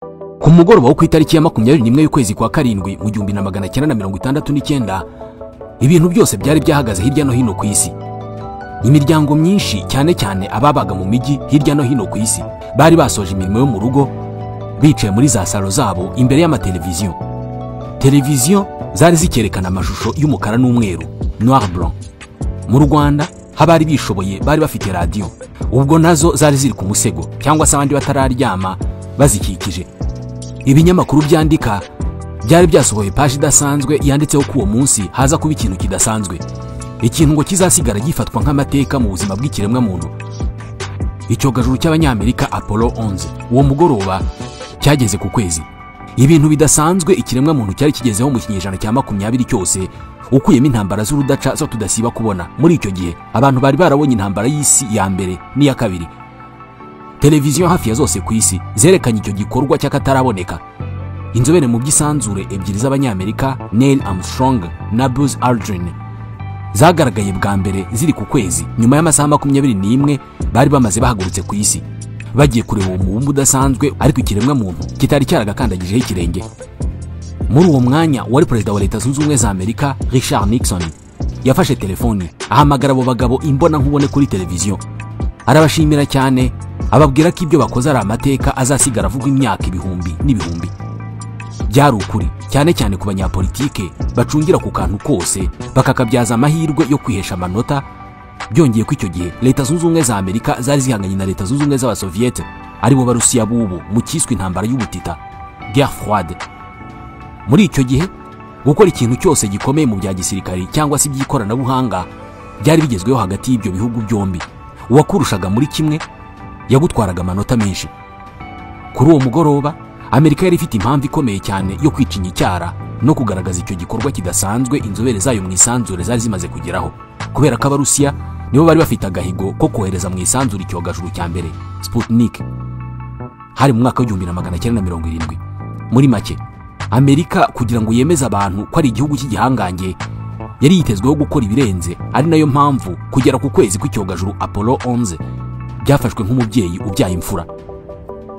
Ku mugoroba wo ku itariki ya 21 y'ukwezi kwa karindwi mu 1969, ibintu byose byari byahagaze hirya no hino ku isi. Imiryango myinshi, cyane cyane ababaga mu mijyi hirya no hino ku isi, bari basoje imirimo yo mu rugo, bicaye muri za salo zabo imbere y'amateleviziyo. Televiziyo zari zikerekana amashusho y'umukara n'umweru, noir blanc. Mu Rwanda habari bishoboye bari bafite radiyo, ubwo nazo zari ziri ku musego cyangwa se abandi batararyama bazikikije. Ibinyamakuru byandika byari byasohoye paji idasanzwe yanditseho ko uwo munsi haza kuba ikintu kidasanzwe, ikintu ngo kizasigara gifatwa nk'amateka mu buzima bw'ikiremwamuntu. Icyogajuru cy'Abanyamerika Apollo 11 uwo mugoroba cyageze ku kwezi. Ibintu bidasanzwe ikiremwamuntu cyari kigezeho mu kinyejana cya 20 cyose, ukuyemo intambara z'urudaca zo tudasiba kubona. Muri icyo gihe abantu bari barabonye intambara y'isi ya mbere n'iya kabiri. Televiziyo hafi ya zose ku isi zerekanye icyo gikorwa cy'akataraboneka. Inzobere mu by'isanzure ebyiri z'Abanyamerika, Neil Armstrong na Buzz Aldrin, zagaragaye bwa mbere ziri ku kwezi nyuma y'amasaha 21 bari bamaze bahagurutse ku isi, bagiye kureba uwo mubumbe udasanzwe ariko ikiremwamuntu kitari cyaragakandagijeho ikirenge. Muri uwo mwanya wari perezida wa Leta Zunze Ubumwe za Amerika Richard Nixon yafashe telefoni ahamagara abo bagabo imbona nkubone kuri televiziyo, arabashimira cyane, ababwira ko ibyo bakoze ari amateka azasigara avugwa imyaka ibihumbi n'ibihumbi. Byari ukuri cyane cyane ku banyapolitike bacungira ku kantu kose bakakabyaza amahirwe yo kwihesha amanota. Byongeye ko icyo gihe Leta Zunze Ubumwe za Amerika zari zihanganye na Leta Zunze Ubumwe z'Abasoviyete, aribo Barusiya b'ubu, mu cyiswe intambara y'ubutita, guerre froide. Muri icyo gihe gukora ikintu cyose gikomeye mu bya gisirikari cyangwa se iby'ikoranabuhanga byari bigezweho hagati y'ibyo bihugu byombi. Uwakurushaga muri kimwe yagutwaraga amanota menshi. Kuri uwo mugoroba Amerika yari ifite impamvu ikomeye cyane yo kwicinya icyara no kugaragaza icyo gikorwa kidasanzwe inzobere zayo mu isanzure zari zimaze kugeraho, kubera ko Abarusiya nibo bari bafite agahigo ko kohereza mu isanzure icyogajuru cya mbere Sputnik. Hari mu mwaka wa 1970. Muri make, Amerika kugira ngo yemeze abantu ko ari igihugu cy'igihangange yari yitezweho gukora ibirenze, ari nayo mpamvu kugera ku kwezi kw'icyogajuru Apollo 11 byafashwe nk'umubyeyi ubyaye imfura.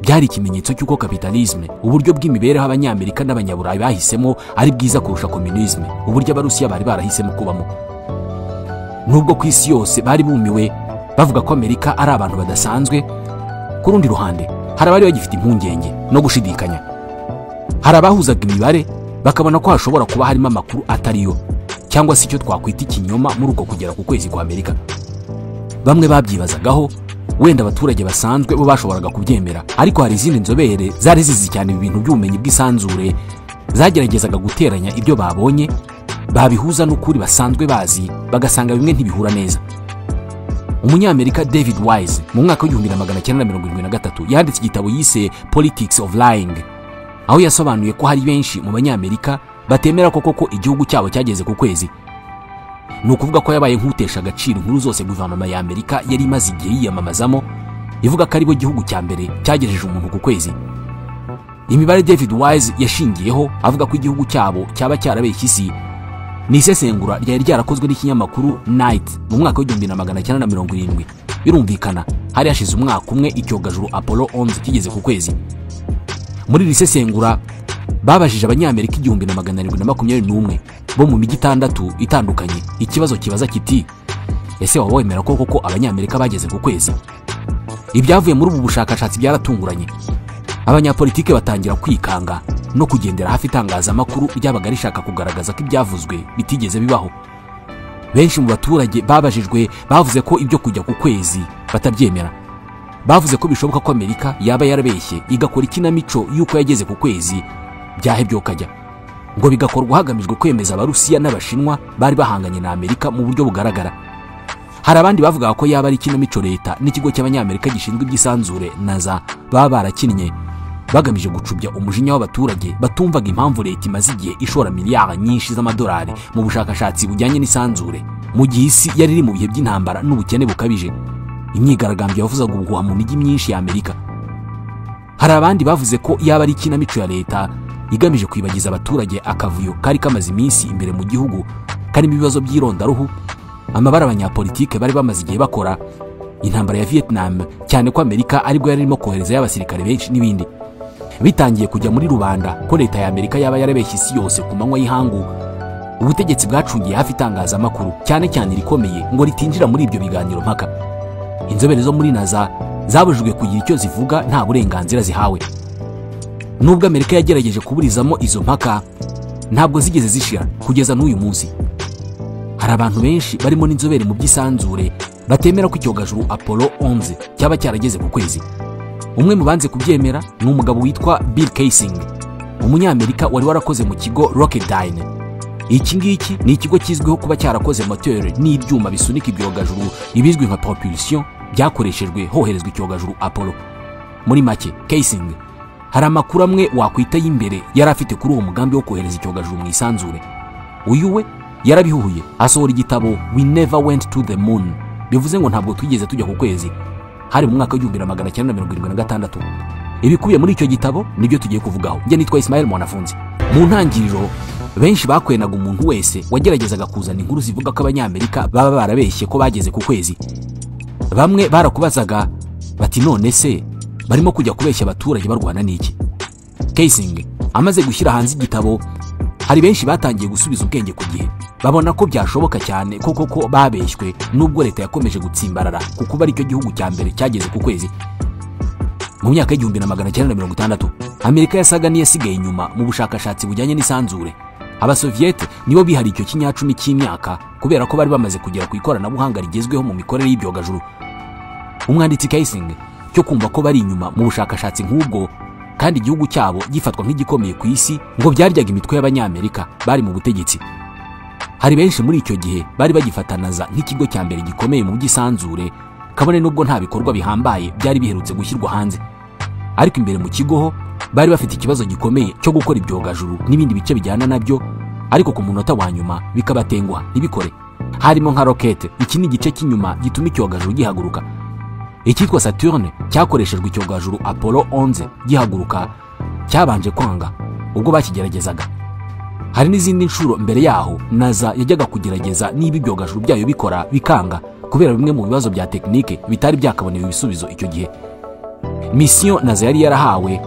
Byari ikimenyetso cy'uko kapitalisme, uburyo bw'imibereho Abanyamerika n'Abanyaburayi bahisemo, ari bwiza kurusha communisme, uburyo Abarusiya bari barahisemo kubamo. Nubwo ku isi yose bari bumiwe bavuga ko Amerika ari abantu badasanzwe, ku rundi ruhande hari abari bagifite impungenge no gushidikanya. Hari abahuzaga imibare bakabona ko hashobora kuba harimo amakuru atariyo, cyangwa se icyo twakwita ikinyoma muri uko kugera ku kwezi kwa Amerika. Bamwe babyibazagaho, wenda abaturage basanzwe bo bashoboraga kubyemera, ariko hari izindi nzobere zari zizi cyane ibintu by'ubumenyi bw'isanzure zageragezaga guteranya ibyo babonye babihuza n'ukuri basanzwe bazi, bagasanga bimwe ntibihura neza. Umunyamerika David Wise mu mwaka wa 1973 yanditse igitabo yise Politics of Lying, aho yasobanuye ko hari benshi mu Banyamerika batemera ko koko igihugu cyabo cyageze ku kwezi. Ni ukuvuga ko yabaye nk'utesha agaciro inkuru zose guverinoma ya Amerika yari imaze igihe yiyamamazamo ivuga ko aribo gihugu cya mbere cyagejeje umuntu ku kwezi. Imibare David Wise yashingiyeho avuga ko igihugu cyabo cyaba cyarabeshye isi ni isesengura ryari ryarakozwe n'ikinyamakuru Night mu mwaka wa 1970. Birumvikana hari hashize umwaka umwe icyogajuru Apollo 11 kigeze ku kwezi. Muri iri sesengura babajije Abanyamerika 1721 bo mu mijyi 6 itandukanye ikibazo kibaza kiti: ese waba wemera ko koko Abanyamerika bageze ku kwezi? Ibyavuye muri ubu bushakashatsi byaratunguranye. Abanyapolitike batangira kwikanga no kugendera hafi itangazamakuru ryabaga rishaka kugaragaza ko ibyavuzwe bitigeze bibaho. Benshi mu baturage babajijwe bavuze ko ibyo kujya ku kwezi batabyemera. Bavuze ko bishoboka ko Amerika yaba yarabeshye igakora ikinamico y'uko yageze ku kwezi byahebye kajya, ngo bigakorwa hagamijwe kwemeza Abarusiya n'Abashinwa bari bahanganye na Amerika mu buryo bugaragara. Hari abandi bavugaga ko yaba ari ikinamico leta n'ikigo cy'Abanyamerika gishinzwe iby'isanzure NASA baba barakinnye bagamije gucubya umujinya w'abaturage batumvaga impamvu leta imaze igihe ishora miliyari nyinshi z'amadolari mu bushakashatsi bujyanye n'isanzure, mu gihe isi yari iri mu bihe by'intambara n'ubukene bukabije. Imyigaragambyo yavuzaga ubuhuha mu mijyi myinshi ya Amerika. Hari abandi bavuze ko yaba ari ikinamico ya leta igamije kwibagiza abaturage akavuyo kari kamaze iminsi imbere mu gihugu karimo ibibazo by'irondaruhu, amabara abanyapolitike bari bamaze igihe bakora, intambara ya Vietnam, cyane ko Amerika aribwo yari irimo kohereza y'abasirikare benshi n'ibindi. Bitangiye kujya muri rubanda ko leta ya Amerika yaba yarabeshye isi yose ku manywa y'ihangu. Ubutegetsi bwacungiye hafi itangazamakuru cyane cyane irikomeye ngo ritinjira muri ibyo biganiro mpaka. Inzobere zo muri NASA zabujijwe kugira icyo zivuga nta burenganzira zihawe. Nubwo Amerika yagerageje kuburizamo izo mpaka, ntabwo zigeze zishira kugeza n'uyu munsi. Hari abantu benshi barimo n'inzobere mu by'isanzure batemera ko icyogajuru Apollo 11 cyaba cyarageze ku kwezi. Umwe mu banze kubyemera ni umugabo witwa Bill Kaysing, umunyamerika wari warakoze mu kigo Rocketdyne. Iki ngiki ni ikigo kizwiho kuba cyarakoze moteri n'ibyuma bisunika ibyogajuru ibizwi nka propulsion byakoreshejwe hoherezwa icyogajuru Apollo. Muri make, Kaysing hari amakuru amwe wakwita y'imbere yari afite kuri uwo mugambi wo kohereza icyogajuru mu isanzure. Uyu we yarabihuhuye asohora igitabo We Never Went to the Moon, bivuze ngo ntabwo twigeze tujya ku kwezi. Hari mu mwaka w'1976. Ibikubiye muri icyo gitabo nibyo tugiye kuvugaho. Njye nitwa Ismail Mwanafunzi. Mu ntangiriro benshi bakwenaga umuntu wese wageragezaga kuzana inkuru zivuga ko abanyamerika baba barabeshye ko bageze ku kwezi. Bamwe barakubazaga bati none se barimo kujya kubeshya abaturage barwana n'iki? Kaysing amaze gushyira hanze igitabo, hari benshi batangiye gusubiza ubwenge ku gihe, babona ko byashoboka cyane ko koko babeshywe nubwo leta yakomeje gutsimbarara kuko bari cyo gihugu cya mbere cyageze ku kwezi. Mu myaka y'1960 Amerika yasaga n'iyasigaye inyuma mu bushakashatsi bujyanye n'isanzure. Abasoviete nibo bihari icyo kinyacumi cy'imyaka kubera ko bari bamaze kugera ku ikoranabuhanga rigezweho mu mikorere y'ibyogajuru. Umwanditsi Kaysing cyo kumva ko bari inyuma mu bushakashatsi nk'ubwo kandi igihugu cyabo gifatwa nk'igikomeye ku isi ngo byaryaga imitwe y'abanyamerika bari mu butegetsi. Hari benshi muri icyo gihe bari bagifatanaza nk'ikigo cya mbere gikomeye mu by'isanzure, kabone nubwo nta bikorwa bihambaye byari biherutse gushyirwa hanze. Ariko imbere mu kigo ho bari bafite ikibazo gikomeye cyo gukora ibyogajuru n'ibindi bice bijyana nabyo, ariko ku munota wa nyuma bikabatengwa ntibikore. Harimo nka rokete, iki ni igice cy'inyuma gituma icyogajuru gihaguruka. Icyitwa Saturne cyakoreshejwe icyogajuru Apollo 11 gihaguruka cyabanje kwanga ubwo bakigeragezaga. Hari n'izindi nshuro mbere yaho NASA yajyaga kugerageza niba ibyogajuru byayo bikora bikanga kubera bimwe mu bibazo bya tekinike bitari byakabonewe ibisubizo icyo gihe. Mission NASA yari yarahawe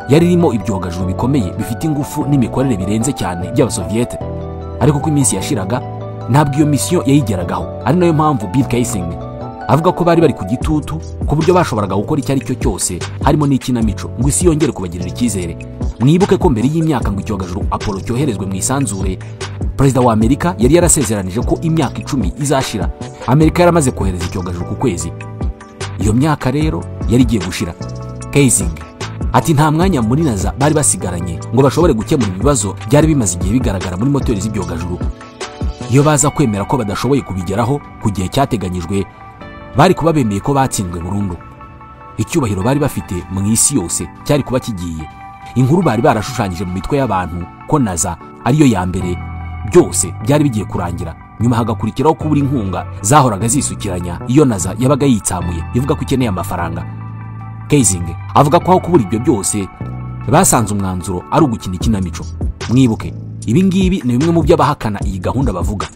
yari irimo ibyogajuru bikomeye bifite ingufu n'imikorere birenze cyane by'abasoviete, ariko uko iminsi yashiraga ntabwo iyo mission yayigeragaho. Ari nayo mpamvu Bill Kaysing avuga ko bari bari ku gitutu ku buryo bashoboraga gukora icyo ari cyo cyose harimo n'ikinamico ngo isi yongere kubagirira icyizere. Mwibuke ko mbere y'imyaka ngo icyogajuru Apollo cyoherezwe mu isanzure, Perezida wa Amerika yari yarasezeranije ko imyaka 10 izashira Amerika yaramaze kohereza icyogajuru ku kwezi. Iyo myaka rero yari igiye gushira. Kaysing ati nta mwanya muri NASA bari basigaranye ngo bashobore gukemura ibibazo byari bimaze igihe bigaragara muri moteri z'ibyogajuru. Iyo baza kwemera ko badashoboye kubigeraho ku gihe cyateganyijwe, bari kuba bemeye ko batsinzwe burundu. Icyubahiro bari bafite mu isi yose cyari kuba kigiye. Inkuru bari barashushanyije mu mitwe y'abantu ko NASA ariyo ya mbere, byose byari bigiye kurangira. Nyuma hagakurikiraho kubura inkunga zahoraga zisukiranya iyo NASA yabaga yitsamuye ivuga ko ikeneye amafaranga. Kaysing avuga ko aho kubura ibyo byose basanze umwanzuro ari ugukina ikinamico. Mwibuke ibi ngibi ni bimwe mu byo abahakana iyi gahunda bavuga.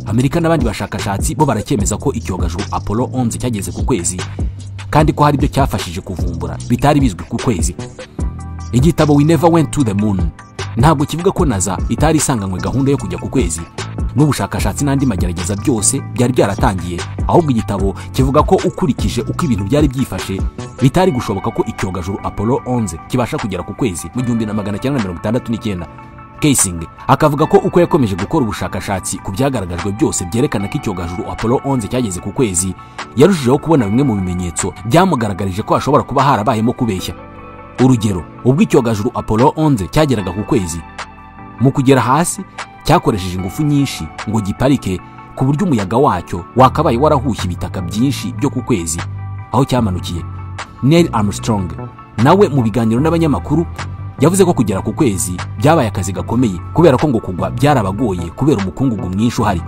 Amerika n'abandi bashakashatsi bo baracyemeza ko icyogajuru Apollo 11 cyageze ku kwezi kandi ko hari ibyo cyafashije kuvumbura bitari bizwi ku kwezi. Igitabo We Never Went to the Moon ntabwo kivuga ko NASA itari isanganywe gahunda yo kujya ku kwezi n'ubushakashatsi n'andi magerageza byose byari byaratangiye, ahubwo igitabo kivuga ko ukurikije uko ibintu byari byifashe bitari gushoboka ko icyogajuru Apollo 11 kibasha kugera ku kwezi mu 1969. Kaysing akavuga ko uko yakomeje gukora ubushakashatsi ku byagaragajwe byose byerekana ko icyogajuru Apollo 11 cyageze ku kwezi, yarushijeho kubona bimwe mu bimenyetso byamugaragarije ko hashobora kuba harabayemo kubeshya. Urugero, ubwo icyogajuru Apollo 11 cyageraga ku kwezi, mu kugera hasi cyakoresheje ingufu nyinshi ngo giparike ku buryo umuyaga wacyo wakabaye warahushye ibitaka byinshi byo ku kwezi aho cyamanukiye. Neil Armstrong nawe mu biganiro n'abanyamakuru yavuze ko kugera ku kwezi byabaye akazi gakomeye kubera ko ngo kugwa byarabagoye kubera umukungugu mwinshi uhari.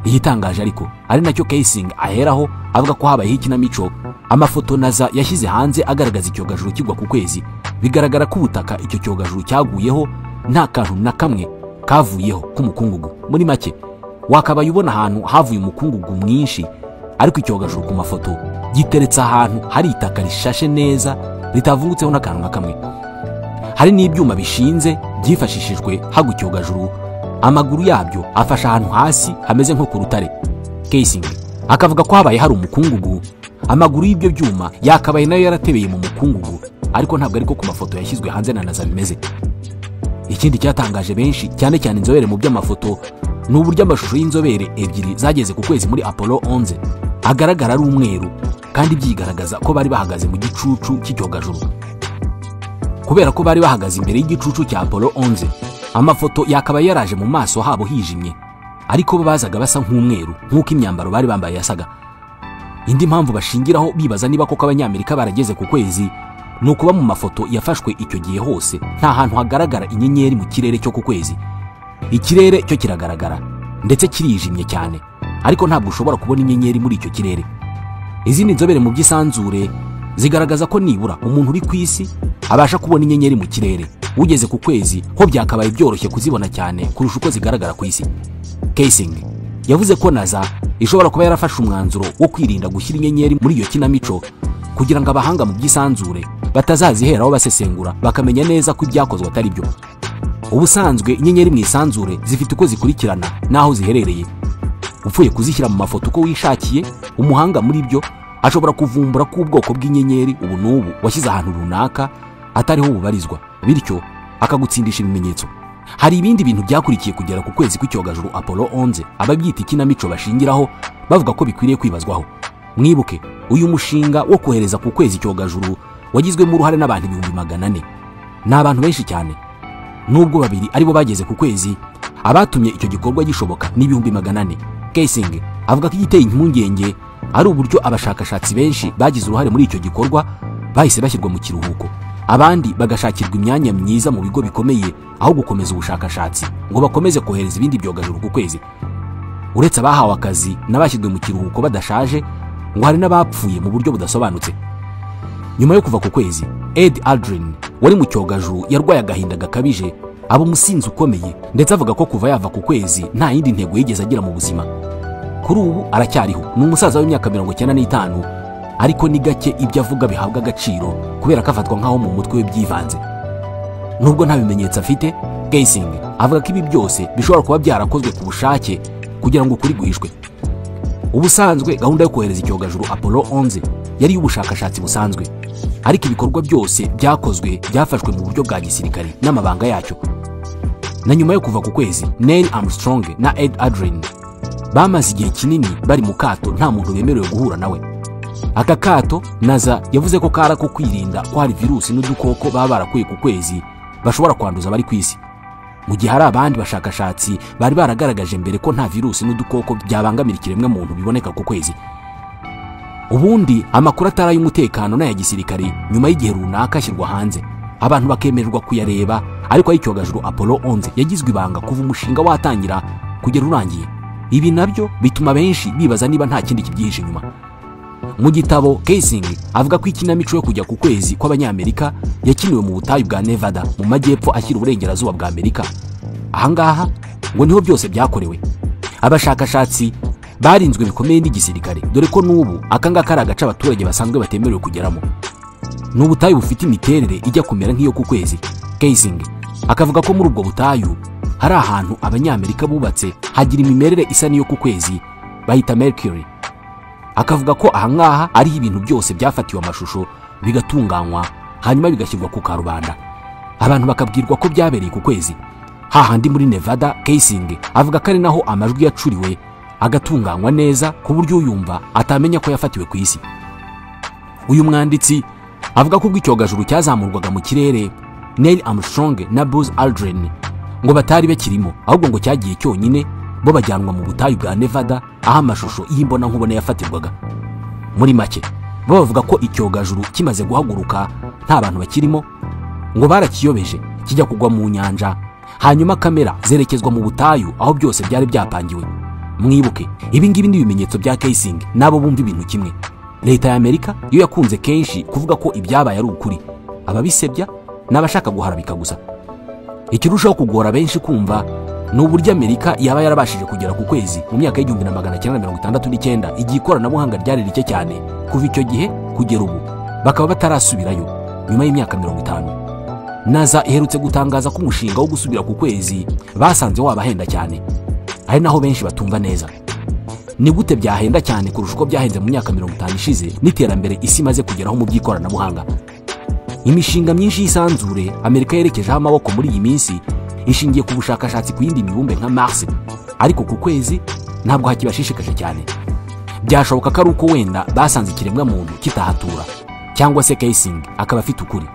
Igitangaje ariko ari nacyo Kaysing aheraho avuga ko habayeho ikinamico. Amafoto NASA yashyize hanze agaragaza icyogajuru kigwa ku kwezi, bigaragara ko ubutaka icyo cyogajuru cyaguyeho nta kantu na kamwe kavuyeho k'umukungugu. Muri make wakabaye ubona ahantu havuye umukungugu mwinshi, ariko icyogajuru ku mafoto giteretse ahantu hari itaka rishashe neza ritavungutseho n'akantu na kamwe. Hari n'ibyuma bishinze byifashishijwe hagwa icyogajuru, amaguru yabyo afasha ahantu hasi hameze nko ku rutare. Kaysing akavuga ko habaye hari umukungugu, amaguru y'ibyo byuma yakabaye nayo yaratebeye mu mukungugu, ariko ntabwo ariko ku mafoto yashyizwe hanze na NASA bimeze. Ikindi cyatangaje benshi cyane cyane inzobere mu by'amafoto ni uburyo amashusho y'inzobere ebyiri zageze ku kwezi muri Apollo 11 agaragara ari umweru kandi byigaragaza ko bari bahagaze mu gicucu cy'icyogajuru. Kubera ko bari bahagaze imbere y'igicucu cya Apollo 11, amafoto yakaba yaraje mu maso habo hijimye, ariko bo bazaga basa nk'umweru nk'uko imyambaro bari bambaye yasaga. Indi mpamvu bashingiraho bibaza niba koko Abanyamerika barageze ku kwezi ni ukuba mu mafoto yafashwe icyo gihe hose nta hantu hagaragara inyenyeri mu kirere cyo ku kwezi. Ikirere cyo kiragaragara ndetse kirijimye cyane, ariko ntabwo ushobora kubona inyenyeri muri icyo kirere. Izindi nzobere mu by'isanzure zigaragaza ko nibura umuntu uri ku isi abasha kubona inyenyeri mu kirere, ugeze ku kwezi ho byakabaye byoroshye kuzibona cyane kurusha uko zigaragara ku isi. Kaysing yavuze ko NASA ishobora kuba yarafashe umwanzuro wo kwirinda gushyira inyenyeri muri iyo kinamico kugira ngo abahanga mu by'isanzure batazaziheraho basesengura bakamenya neza ko ibyakozwe atari byo. Ubusanzwe inyenyeri mu isanzure zifite uko zikurikirana n'aho ziherereye. Upfuye kuzishyira mu mafoto uko wishakiye, umuhanga muri byo ashobora kuvumbura ko ubwoko bw'inyenyeri ubu n'ubu washyize ahantu runaka atariho bubarizwa, bityo akagutsindisha ibimenyetso. Hari ibindi bintu byakurikiye kugera ku kwezi kw'icyogajuru Apollo 11 ababyita ikinamico bashingiraho bavuga ko bikwiriye kwibazwaho. Mwibuke uyu mushinga wo kohereza ku kwezi icyogajuru wagizwemo uruhare n'abantu 400,000. Ni abantu benshi cyane. Nubwo babiri aribo bageze ku kwezi, abatumye icyo gikorwa gishoboka ni 400,000. Kaysing avuga ko igiteye impungenge ari uburyo abashakashatsi benshi bagize uruhare muri icyo gikorwa bahise bashyirwa mu kiruhuko, abandi bagashakirwa imyanya myiza mu bigo bikomeye aho gukomeza ubushakashatsi ngo bakomeze kohereza ibindi byogajuru ku kwezi. Uretse abahawe akazi n'abashyizwe mu kiruhuko badashaje, ngo hari n'abapfuye mu buryo budasobanutse. Nyuma yo kuva ku kwezi, Ed Aldrin wari mu cyogajuru yarwaye agahinda gakabije, aba umusinzi ukomeye, ndetse avuga ko kuva yava ku kwezi nta yindi ntego yigeze agira mu buzima. Kuri ubu aracyariho, ni umusaza w'imyaka 95, ariko ni gake ibyo avuga bihabwa agaciro kubera ko afatwa nk'aho mu mutwe we byivanze. Nubwo nta bimenyetso afite, Kaysing avuga ko ibi byose bishobora kuba byarakozwe ku bushake kugira ngo ukuri guhishwe. Ubusanzwe gahunda yo kohereza icyogajuru Apollo 11 yari y'ubushakashatsi busanzwe, ariko ibikorwa byose byakozwe byafashwe mu buryo bwa gisirikare n'amabanga yacyo. Na nyuma yo kuva ku kwezi, Neil Armstrong na Ed Aldrin bamaze igihe kinini bari mu kato nta muntu wemerewe guhura nawe. Aka kato NASA yavuze ko kara ko kwirinda ko hari virusi n'udukoko baba barakuye ku kwezi bashobora kwanduza abari ku isi, mu gihe hari abandi bashakashatsi bari baragaragaje mbere ko nta virusi n'udukoko byabangamira ikiremwa muntu biboneka ku kwezi. Ubundi amakuru atari ay'umutekano n'aya gisirikare nyuma y'igihe runaka ashyirwa hanze, abantu bakemererwa kuyareba, ariko ay'icyogajuru Apollo 11 yagizwe ibanga kuva umushinga watangira kugera urangiye. Ibi nabyo bituma benshi bibaza niba nta kindi kibyihishe inyuma. Mu gitabo Kaysing avuga ko ikinamico yo kujya ku kwezi kw'Abanyamerika yakiniwe mu butayu bwa Nevada mu majyepfo ashyira uburengerazuba bwa Amerika. Ahangaha ngo niho byose byakorewe. Abashakashatsi barinzwe bikomeye n'igisirikare, dore ko n'ubu akangaka ari agace abaturage basanzwe batemerewe kugeramo. Ni ubutayu bufite imiterere ijya kumera nk'iyo ku kwezi. Kaysing akavuga ko muri ubwo butayu hari ahantu Abanyamerika bubatse hagira imimerere isa n'iyo ku kwezi, bahita Mercury. Akavuga ko ahangaha ariho ibintu byose byafatiwe amashusho bigatunganywa hanyuma bigashyirwa ku karubanda, abantu bakabwirwa ko byabereye ku kwezi. Hahandi muri Nevada, Kaysing avuga ko ari naho amajwi yacuriwe agatunganywa neza ku buryo uyumva atamenya ko yafatiwe ku isi. Uyu mwanditsi avuga ko ubwo icyogajuru cyazamurwaga mu kirere, Neil Armstrong na Buzz Aldrin ngo batari bakirimo, ahubwo ngo cyagiye cyonyine, bo bajyanwa mu butayu bwa Nevada aho amashusho y'imbonankubone yafatirwaga. Muri make bo bavuga ko icyogajuru kimaze guhaguruka nta bantu bakirimo, ngo barakiyobeje kijya kugwa mu nyanja, hanyuma kamera zerekezwa mu butayu aho byose byari byapangiwe. Mwibuke ibi ngibi ni ibimenyetso bya Kaysing nabo bumva ibintu kimwe. Leta ya Amerika yo yakunze kenshi kuvuga ko ibyabaye ari ukuri, ababisebya n'abashaka guharabika gusa. Ikirushaho kugora benshi kumva ni uburyo Amerika yaba yarabashije kugera ku kwezi mu myaka y'1969, igihe ikoranabuhanga ryari rike cyane. Kuva icyo gihe kugera ubu bakaba batarasubirayo nyuma y'imyaka 50. NASA iherutse gutangaza ko umushinga wo gusubira ku kwezi basanze wabahenda cyane, ari naho benshi batumva neza. Ni gute byahenda cyane kurusha uko byahenze mu myaka 50 ishize n'iterambere isi imaze kugeraho mu by'ikoranabuhanga? Imishinga myinshi y'isanzure Amerika yerekejeho amaboko muri iyi minsi ishingiye ku bushakashatsi ku yindi mibumbe nka Mars, ariko ku kwezi ntabwo hakibashishikaje cyane. Byashoboka ko ari uko wenda basanze ikiremwa muntu kitahatura, cyangwa se Kaysing akaba afite ukuri.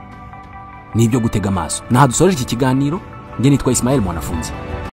Ni ibyo gutega amaso. Naha dusoje iki kiganiro, njye nitwa Ismael Mwanafunzi.